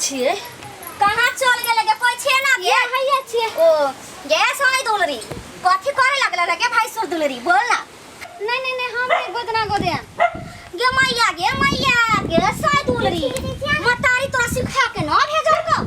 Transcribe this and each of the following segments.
छियै। कहाँ चल गेले गे? कोई छे ना गे? ये हैया छियै। ओ गे सोई दुलरी, कथी करे लगले रे गे भाई सुर दुलरी, बोल ना। नहीं नहीं नहीं, हम नहीं गोदना गोदे। गे मैया, गे मैया, गे सोई दुलरी, मतारी तोरा सिखा के न भेजल को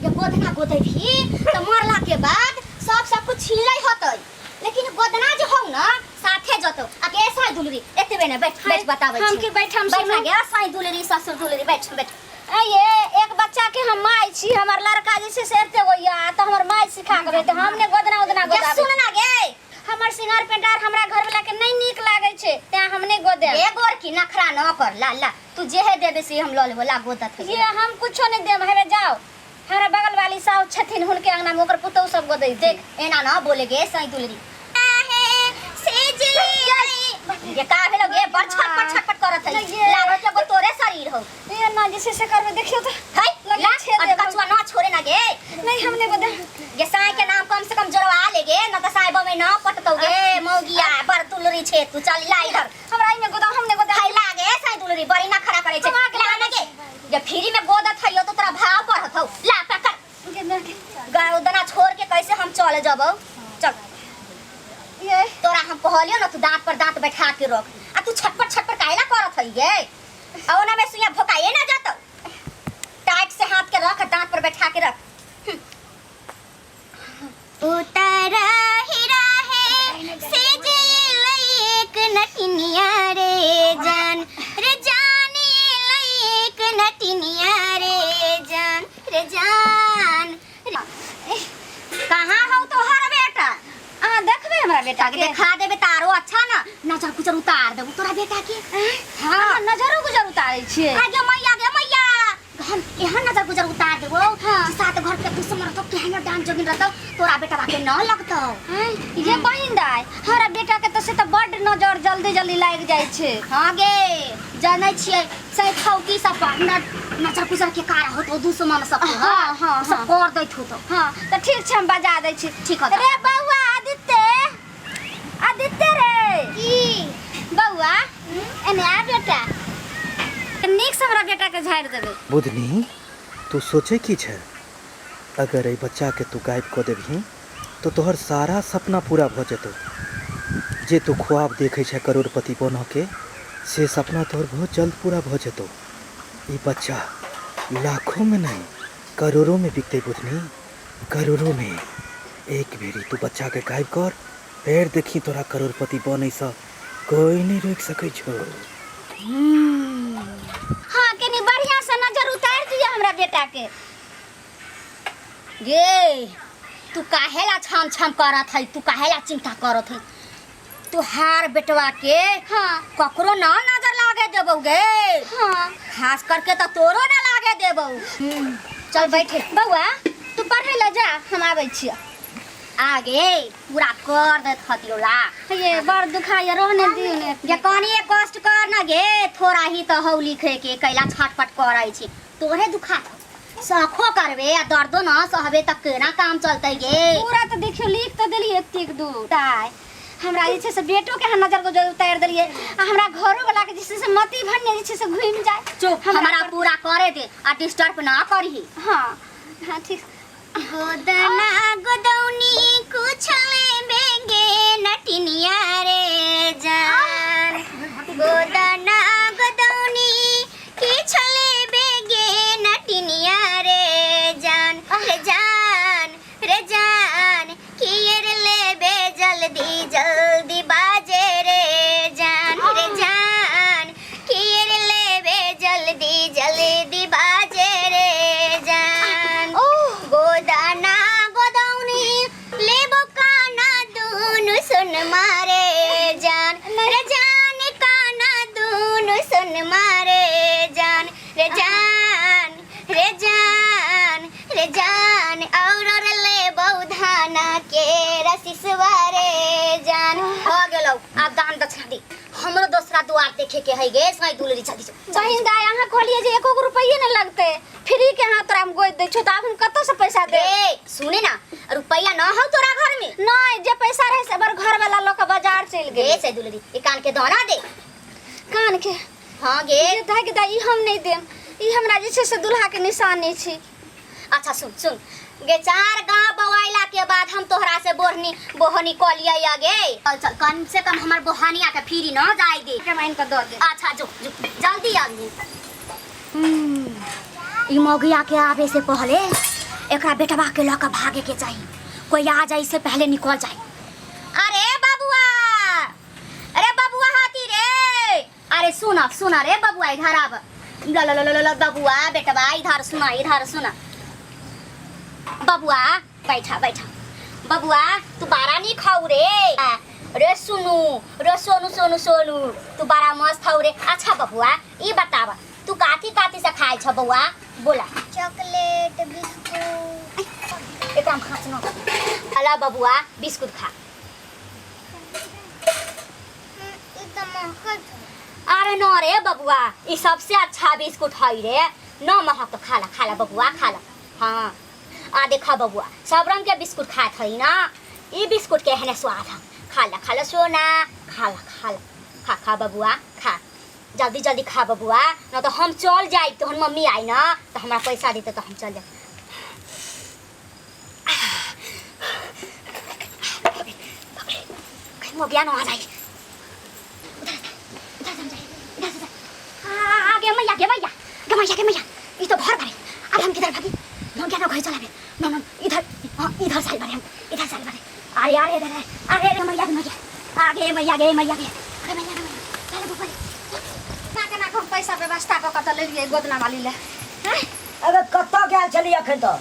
गे गोदना गोदै भी त मरला के बाद सब सब कुछ छीन होतै, लेकिन गोदना जे हौ न साथे जतौ। आ गे सोई दुलरी, एतबे ने बैठ बैठ, बताबै हम छी। की बैठम? बैठ ना सुनू। गे सोई दुलरी, ससुर दुलरी, बैठ बैठ। ये एक बच्चा के हम माय छी, हमर लड़का जे छै से एते गो या त हमर माय सिखा के भेजतै, हम ने गोदना उदना गे गोदाबै। सुन ना गे। हमर सिंगार पेंटार हमरा घर वाला के नहीं नीक लागे छै, तें हम नहीं गोदे। ए गोरकी, नखरा न कर, ला ला, तू जेहे देबे से हम ल लेबो, ला गोदत है। ये हम कुछो नहीं देम, हेबे जाओ, हमरा बगल वाली साउ छथिन, हुनके अंगना में ओकर पुतोहु सब गोदै। देख, एना न बोले गे सही दुलरी। ये का भेलो गे? बड़ छटपट छटपट करत है, लागत लगो तोरे शरीर हो। ये ना जे से करबे, देखियो तो। है लगे ला छेद देबो। कछुआ न छोड़े ना गे। नहीं, हम नहीं गोदे। गे साई के नाम कम से कम जोड़वा ले गे, न त साई बमे न पटतौ गे। मौगिया बड़ दुलरी छे तू, चल ला इधर। हमरा एमे गोदा, हम नहीं गोदा। है लागे साई दुलरी बड़ी ना खड़ा करे छे। हम आके ला ना गे, जे फ्री में गोदत हइयो तो तोरा भाव बढ़त हौ, ला पकड़। गे ना गे। गोदना छोड़ के कैसे हम चले जबौ? चल। ये तोरा हम कहलियो ना, तू दांत पर दांत बैठा के रख, आ तू छटपट छटपट काहेला करत हई गे? आ ओना में सुइया भोकाए ना जातो। टाइट से हाथ के रख, दांत पर बैठा के रख। उतर हीरा है से जे एक नटिनिया रे जान, रे जान, एक नटिनिया रे जान, रे जान। कहाँ हो तोहर बेटा? अहाँ देखबै हमरा बेटा के? देखा देबे तारो अच्छा ना नजर गुजर उतार देबो तोरा बेटा के। हाँ, नजरो गुजर उतारै छियै? आगे मैया, गे मैया, हम एहन नजर गुजर उतार देबो। हाँ। सात घर के दुश्मन रहतो, केहन डान जोगिन रहतो, तोरा बेटा के न लगतो। हैं, ये बहिन दाय, हमरा बेटा के तऽ से तऽ बड्ड नजर जल्दी जल्दी लागि जाइ छै। हाँ गे, जानै छियै से खौकी सब पर नजर गुजर के कार होतो दुश्मन सब। हाँ, हाँ, सब हाँ। कर दैत होतो। हाँ, तऽ ठीक छै, हम बजा दै छी। ठीक हौ। रे बौआ आदित्य, आदित्य रे। की? बौआ, एने आ बेटा, नीक से हमरा बेटा के झाड़ि देबै। बुधनी, तू सोचै की छै? अगर एहि बच्चाके तू गायब कऽ देबही तऽ तोहर सारा सपना पूरा भऽ जेतौ। जे तू ख्वाब देखै छै करोड़पति बनऽके, से सपना तोहर बहुत जल्द पूरा भऽ जेतौ। ई बच्चा लाखोमे नहि, करोड़ोमे बिकतै बुधनी, करोड़ोमे। एक बेरी तू बच्चाके गायब कर, फेर देखही तोरा करोड़पति बनैसँ कोइ नहि रोकि सकै छौ। हाँ, कनी बढ़िया से नजर उतार दिया हमरा बेटा के। गे, तू काहेला छाम छाम करत है? तू काहेला चिंता करत है? तुहार बेटवा के ककरो ना नजर लागे देबौ गे। खास करके तो तोरो ना लागे देबौ। चल बैठे। बौआ, तू पढ़े ले जा, हम आबै छियै। आगे पूरा कर देत हतियो ला। ये बड़ दुखाइया, रहने दियौ ने। गे कनी कष्ट कर ना गे, थोड़ा ही तो हौ लिखे के, कैला छटपट करै छी? तोरे दुखात हौ, सखो करबे आ दर्दो न सहबे त केना काम चलतै गे? पूरा तऽ देखियौ, लिख तऽ देलियै एतेक दूर। ताय हमरा जे छै से बेटो के अहाँ नजर गुजर उतारि देलियै आ हमरा घरो वाला के जे छै से मति भन्ने जे छै से घुमि जाय। चुप, हमरा पूरा करे दे आ डिस्टर्ब ना करही। हाँ हाँ, ठीक। गोदना गोदौनी कुछ लेबेगे नटिनिया रे जान, गोदना गोदौनी किछ लेबेगे नटिनिया रे जान, रे जान, रे जान, किएर लेबे जल्दी जल्दी बाजे रे जान, रे जान, किएर लेबे जल्दी जल्दी बाजे रे जान। गोदाना गोदौनी लेबो काना दुनु सुन मारे जान, रे जान, काना दुनु सुन मारे जान, रे जान, रे जान, रे जान, और ले धाना के रसिसवा रे जान। हो गेलौ, आब दान दक्षिणा दे, हमरो दोसरा दुआर देखे के है गे साई दुलरी, जल्दी से। बहिन दाय, अहाँ कहलियै जे एको गो रुपैये नहि लगतै, फ्री के अहाँ तोरा हम गोदि दै छियौ, तऽ आब हम कतऽ से पैसा देब? ए सुने ना, रुपैया न हौ तोरा घर में? नहि, जे पैसा रहै से हमर घर वाला लऽ कऽ बाजार चलि गेल। गे साई दुलरी, ई कान के दाना दे। कान के? हाँ गे। ये दाय के दाय, ई हम नहि देब, ई हमरा जे छै से दुल्हा के निशानी छी। अच्छा सुन सुन गे, चार गांव बवाइला के बाद हम तोहरा से बोहनी बोहनी क लियै गे। चल चल, कम से कम हमर बोहनिया के फ्री न जाय दे। हम आनि कऽ दऽ देब। अच्छा जो जो, जल्दी आबी। ई मौगिया के आवे से पहले एकरा बेटवा के लऽ के भागे के चाही। कोई आ जाए से पहले निकल जाए। अरे बबुआ, अरे बबुआ हाथी रे, अरे सुना सुना रे बबुआ, इधर आब। ल ल ल ल ल बबुआ बेटवा, इधर सुना इधर सुना बबुआ, बैठा बैठा बबुआ। तू बारा नहीं खाऊ रे। रे सुनू रे, सोनू सोनू सोनू, तू बड़ा मस्त हौ रे। अच्छा बबुआ, ई बताब तू काथी काथी से खाइ छ बौआ, बोला। Chocolate, biscuit. एकराम खाँच न अला बबुआ, बिस्कुट खा। ई त महकत। अरे न रे बबुआ, ई सबसे अच्छा बिस्कुट है रे, न महक तो। खाला खाला बबुआ, खाला। हाँ, आ देखा बबुआ, सब रंग के बिस्कुट खात है ना, ई बिस्कुट के एहने स्वाद है। खाला खाला सोना, खाला खाला, खा खा बबुआ खा, जल्दी जल्दी खा बबुआ, न तो हम चल जाई। तोहर मम्मी आई ना तो हमरा पैसा देते तो हम चल जाए। कहीं मोबिया न आ जाई। उधर उधर से हम जाए, इधर से जाए। आ गे मैया, गे मैया, गे मैया, गे मैया, ई तो भर बारे। अब हम किधर भागी? हम क्या ना घर चलावे। न न, इधर, हाँ, इधर साइड बारे, हम इधर साइड बारे। अरे अरे, इधर अरे अरे मैया, गे मैया, आ गे मैया, गे मैया, गे गे मैया, गे मैया, चल बबुआ। केना केना कऽ हम पैसा व्यवस्था कऽ कऽ तऽ लेलियै गोदना वाली लए, हैं? अरे कतऽ गेल छली अखन तक?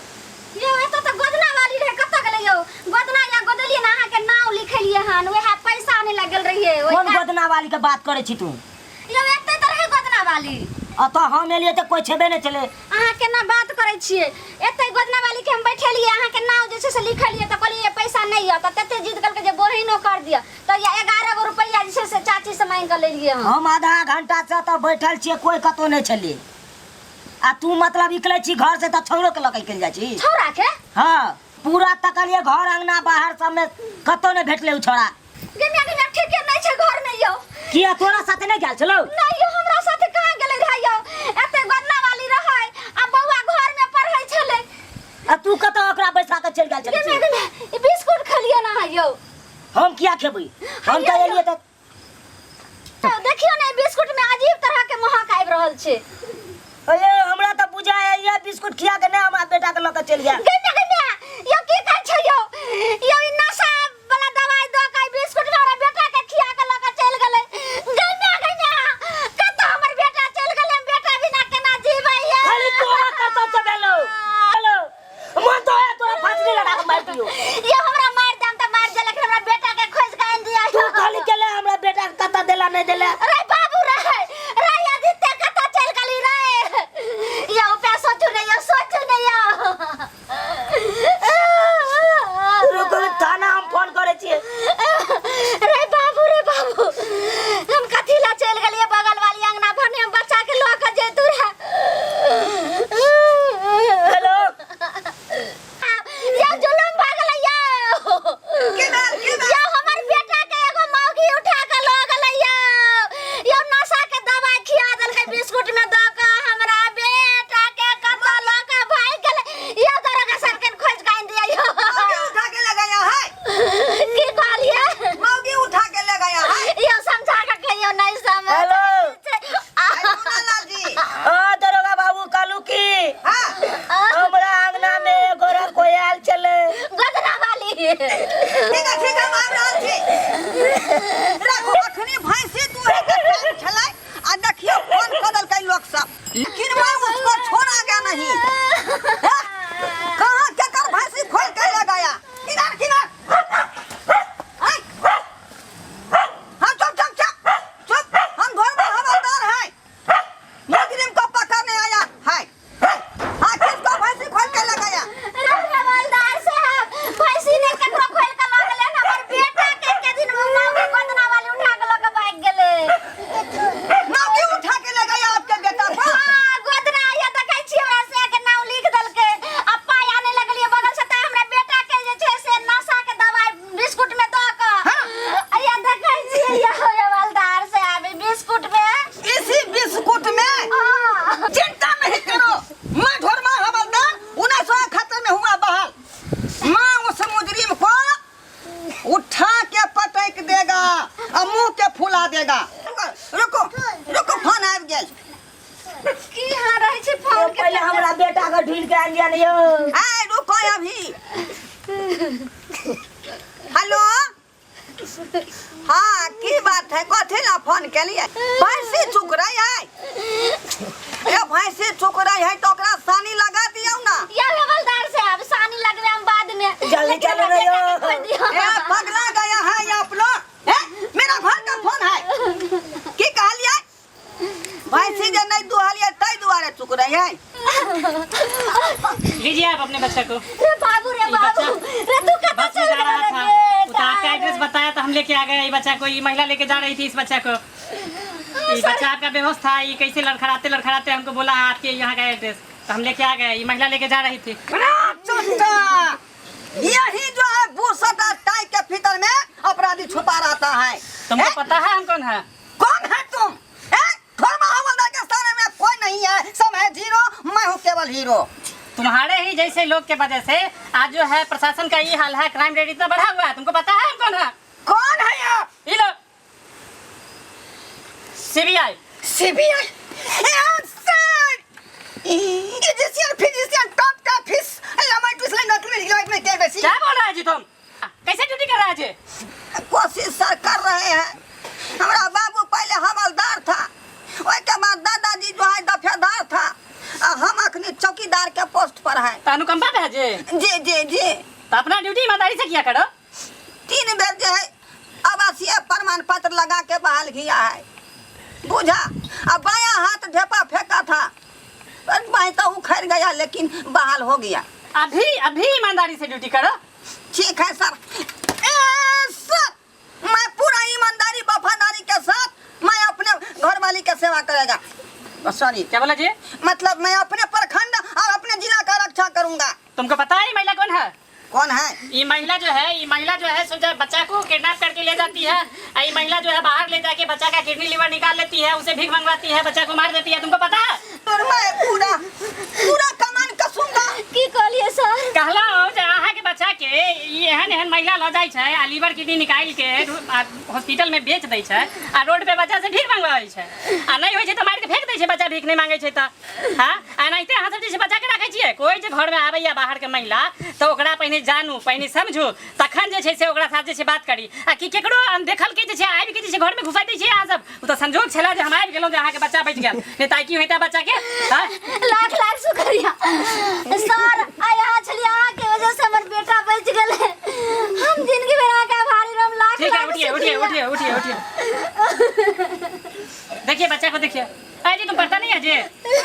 यौ, एतऽ तऽ गोदना वाली रहै, कतऽ गेलै यौ? गोदना या गोदलियै ने, अहाँके नाम लिखेलियै हन, उएह पैसा आनै लए गेल रहियै ओहि कोन गोदना वाली के बात करै छी तू? यौ, एतै तऽ रहै गोदना वाली। अतऽ हम एलियै तऽ कोई छेबे नहि छलै। अहाँ केना बात करै छियै? एतै गोदना वाली के हम बैठेलियै, अहाँके नाम जे छै से लिखलियै, तऽ कहलियै पैसा नहि यऽ, तऽ तते जिद केलकै जे बहिनो कर दिअ, तऽ या 11 गो रुपैआ जे छै से चाची से मांगि कऽ लेलियै हम। हम आधा घंटा से तऽ बैठल छियै, कोई कतौ नहि छलै, आ तू मतलब निकलै छी घर से तऽ छौड़ो के लऽ के निकलि जाइ छी। छौड़ा के? हाँ, पूरा तकलियै घर अंगना बाहर सबमे, कतौ नहि भेटलै उ छौड़ा। गे माय, गे माय, ठीके नहि छै घर में यौ। किया, तोरा साथे नहि गेल छलौ? नहि यौ, हमरा साथे कहाँ गेलै रहै यौ। एते गोदना वाली रहै आ बौआ घर में पढ़ै छलै। आ तू कतऽ ओकरा बैसा के चलि गेल गे छलै? माय, गे माय, ई बिस्कुट खेलियै ना यौ? हम किया खेबै? हम तऽ एलियै तऽ देखियौ ने, बिस्कुट में अजीब तरह के महक आबि रहल छै। अरे, हमरा तऽ बुझाय ये बिस्कुट खिया के नहि हमरा बेटा के लऽ के चलि गेल। गे माय, गे माय, यौ की कहै छै यौ? यौ, ई नशा वाला दवाई दऽ के ई बिस्कुट में हमरा बेटा के खिया के लऽ के चलि गेलै। गे माय, गे माय, कतऽ हमर बेटा चलि गेलै? हम बेटा बिना केना जीबै यौ? खाली तोरा करतब से भेलौ। हेलो, मन तो है तोरा फांसी लगा के मारि दियौ। यौ, हमरा मारि देम तऽ मारि दे, लेकिन हमरा बेटा के खोजि के आनि दिअ। तू खाली केले हमरा बेटा के कतऽ देला नहि देला। रे बाबू रे, रे आदित्य, कतऽ चलि गेली रे? यौ, पे सोचू ने यौ, सोचू ने यौ। रुकू, थाना हम फोन करै छियै। रे बाबू, रे बाबू, हम कथी ला चलि गेलियै बगल वाली अंगना? भने हम बच्चा के लऽ के जैतू रहे। हेलो। यौ, जुलुम भऽ गेलै यौ। की भेल, की भेल? यौ, हमर बेटा के एगो मौगी उठा के लऽ गेलै यौ। यौ, नशा के दवाई खिया देलकै बिस्कुट में दऽ के, हमरा बेटा के कतऽ लऽ के भागि गेलै यौ? दरोगा साहब के खोजि के आनि दिअ यौ। मौगी उठा के ले गया है? की कहलियै? मौगी उठा के ले गया है? यौ, समझा के कहियौ, नहीं समझ। हेलो। मुन्ना जी। हाँ दरोगा बाबू, कहलू की हाँ। हमरा अंगना में एगो कोई आयल छलै। गोदना वाली। ठीक है, ठीक है, हम आबि रहल छी, राखू। अखनी भैंसी दूहे के टाइम छलै आ देखियो फोन कऽ देलकै लोक सब, लेकिन मैं उसको छोड़ा गया नहीं। हैं? कहाँ केकर भैंसी खोल के ले गया? किधर किधर? हैं? हाँ, चुप चुप चुप चुप, हम घर में हवलदार हैं, मुजरिम को पकड़ने आया है। हाँ, किसको भैंसी खोल के ले गया? अरे हवलदार साहब, भैंसी ने केकरो खोल के लऽ गेलै, हमर के आनि लिया ने यौ। ए रुको अभी। हेलो, हाँ की बात है, कथी ला फोन के लिए? भैंसी चुक रही है, ए भैंसी चुक रही है तो ओकरा सानी लगा दियो ना। या हवलदार साहब, सानी लगवे हम बाद में। जल्दी लेकिन चलो हमरा रे बेटा के यो। खोज दियो। ए पगला गया है आप लोग, ए मेरा घर का फोन है। की कहलिए? भैंसी जे नहीं दुहलिए तै दुआरे चुक रही है। लीजिए आप अपने बच्चे को। रे बाबू, रे ये बाबू, बच्चा रे तू कहाँ बस में चल जा रहा रहा था, रे? वो तो आपका एड्रेस बताया तो हम लेके आ गए ये बच्चा को। ये महिला लेके जा रही थी इस बच्चा को। ये बच्चा आपका बेहोश था, ये कैसे लड़खड़ाते लड़खड़ाते हमको बोला आपके यहाँ का एड्रेस, तो हम लेके आ गए। ये महिला लेके जा रही थी। चुट्टा, यही जो है बुसटा टाई के भीतर में अपराधी छुपा रहता है। तुमको हैं? पता है हम कौन है? कौन है तुम? हैं? धर्म हवलदार के स्थान में कोई नहीं है, सब है जीरो, मैं हूँ केवल हीरो। तुम्हारे ही जैसे लोग के वजह से आज जो है प्रशासन का ये हाल है, क्राइम रेट इतना बढ़ा हुआ है। तुमको पता है हम कौन है? कौन है आप? ये लो सीबीआई। सीबीआई? फिजिशियन, टॉप का फिश, क्या बोल रहा है जी तुम? कैसे ड्यूटी कर रहा है जी? कोशिश सर कर रहे हैं। हमारा बाबू पहले हवलदार था, ओके बाद दादाजी जो है दफेदार था, आ हम अखनी चौकीदार के पोस्ट पर हैं। तो अनुकंपा पे है जी? जी जी जी। तो अपना ड्यूटी ईमानदारी से किया करो। 3 बेर जो है आवासीय प्रमाण पत्र लगा के बहाल किया है, बुझा। अब बाया हाथ ढेपा फेंका था, पर बाएं तो उखड़ गया लेकिन बहाल हो गया। अभी अभी ईमानदारी से ड्यूटी करो। ठीक है सर। ए, सर मैं पूरा ईमानदारी वफादारी के साथ मैं अपने घर वाली के सेवा करेगा। सॉरी। क्या बोला जी? मतलब मैं अपने प्रखंड और अपने जिला का रक्षा करूंगा। तुमको पता है ये महिला कौन है? कौन है? ये महिला जो है, ये महिला जो है सो बच्चा को किडनैप करके ले जाती है। और ये महिला जो है बाहर ले जाके बच्चा का किडनी लीवर निकाल लेती है, उसे भीख मंगवाती है, बच्चा को मार देती है। तुमको पता है? और मैं पूरा पूरा कमान कसूंगा। की कहलिए सर? कहला हो जे अहाँ के बच्चा के ई एहन एहन महिला ल जाय छै आ लीवर किडनी निकाल के हॉस्पिटल में बेच दै छै आ रोड पे बच्चा से भीख मंगवाबै छै, आ नहीं होइ छै तऽ मारि के फेंक दै छै बच्चा भीख नहीं मांगे छै तऽ। हाँ, एनाहिते अहाँ सब जे छै बच्चा के राखै छियै। कोइ जे घर में आबैया बाहर के महिला तऽ ओकरा पहिने जानू, पहिने समझू, तखन जे छै से ओकरा साथ जे छै बात करी। आ कि केकरो अनदेखल के जे छै आबि के जे छै घर में घुसा दै छियै अहाँ सब। ओ तऽ संजोग छलै जे हम आबि गेलहुँ जे अहाँके बच्चा बचि गेल, नहीं तऽ आइ की होइता बच्चा के? हाँ? लाख लाख शुक्रिया सर, आइ अहाँ छलियै, अहाँके वजह से हमर बेटा बचि गेलै। हम जिंदगी भरि अहाँके आभारी रहब। लाख ठीक है, लाख उठिए उठिए शुक्रिया। उठिए उठिए उठिए। देखिए बच्चा को देखिए। अरे जी तुम पढ़ता नहीं है जी?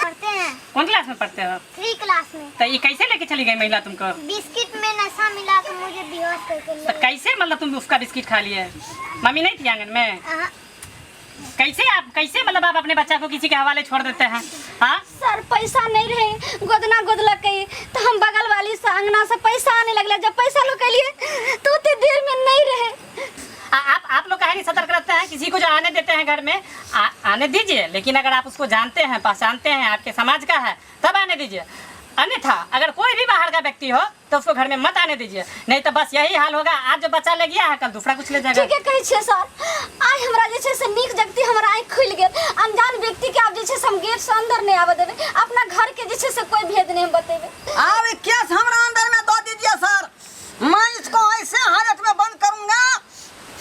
पढ़ते हैं। कौन क्लास में पढ़ते हो? 3 क्लास में। तो ये कैसे लेके चली गई महिला तुमको? बिस्किट में नशा मिला के मुझे बेहोश करके ले तो गई। कैसे मतलब तुम उसका बिस्किट खा लिए? मम्मी नहीं थी आंगन में? हाँ। कैसे आप, कैसे मतलब आप अपने बच्चा को किसी के हवाले छोड़ देते हैं? हाँ? सर पैसा नहीं रहे, गोदना गोदलक तो हम बगल वाली से अंगना से पैसा आने लगले। जब पैसा लोग लिए तो उतने देर में नहीं रहे। आप लोग काहे नहीं सतर्क रहते हैं? किसी को जो आने देते हैं घर में, आने दीजिए, लेकिन अगर आप उसको जानते हैं, पहचानते हैं, आपके समाज का है, तब आने दीजिए। अन्यथा अगर कोई भी बाहर का व्यक्ति हो तो उसको घर में मत आने दीजिए, नहीं तो बस यही हाल होगा। आज जो बच्चा ले गया है कल दूसरा कुछ ले जाएगा। ठीक है कहै छियै सर, आइ हमरा जे छै से नीक जगती हमरा आँखि खुलि गेल। अनजान व्यक्ति के आब जे छै से हम गेट से अंदर नहीं आबऽ देबै, अपना घर के जे छै से कोई भेद नहीं हम बतेबै। आब ई केस हमरा अंदर में दऽ दीजिए सर, मैं इसको ऐसे हालत में बंद करूंगा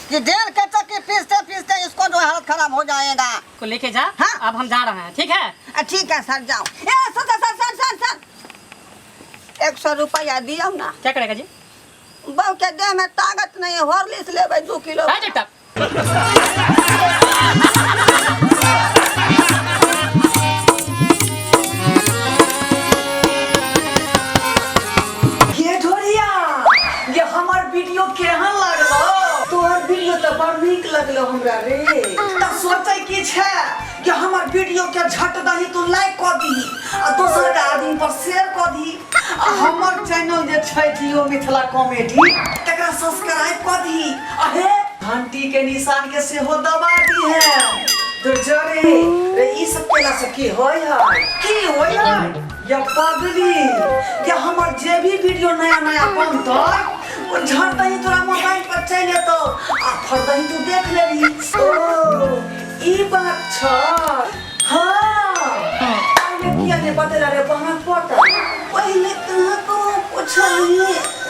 कि जेल के चक्की पीसते पीसते इसको जो हालत खराब हो जाएगा। को लेके जा। हाँ? अब हम जा रहे हैं, ठीक है? ठीक है सर, जाओ। ए sir sir sir sir sir, 100 रुपया दियो ना। क्या करेगा जी? बहू के देह में ताकत नहीं है, हॉर्लिक्स लेबै 2 किलो। हाँ, चुपचाप। ये ढोरिया, ये हमर वीडियो केहन लागलो? तोहर वीडियो तऽ बड़ नीक लगलो हमरा रे। तऽ सोचै की छै कि हमर वीडियो के झट दही तू लाइक कऽ दीही आ दोसर के आदमी पर शेयर कऽ दीही आ हमर चैनल जे छै जियो मिथिला कॉमेडी तकरा सब्सक्राइब कऽ दीही आ हे घंटी के निशान के सेहो दबा दीहे। तो जरे रे ई सब केला से की होय है? की होय है? या पगली या हमर जे भी वीडियो नया नया बनतै ओ झट दही तोरा मोबाइल पर चलि एतौ आ फट दही तू देख लेबही। ओ ई बात छ। हाँ, पहिले किया नहि बतेला रे बहन पोता? ओहि पहिले कहाँ कहाँ पुछलही?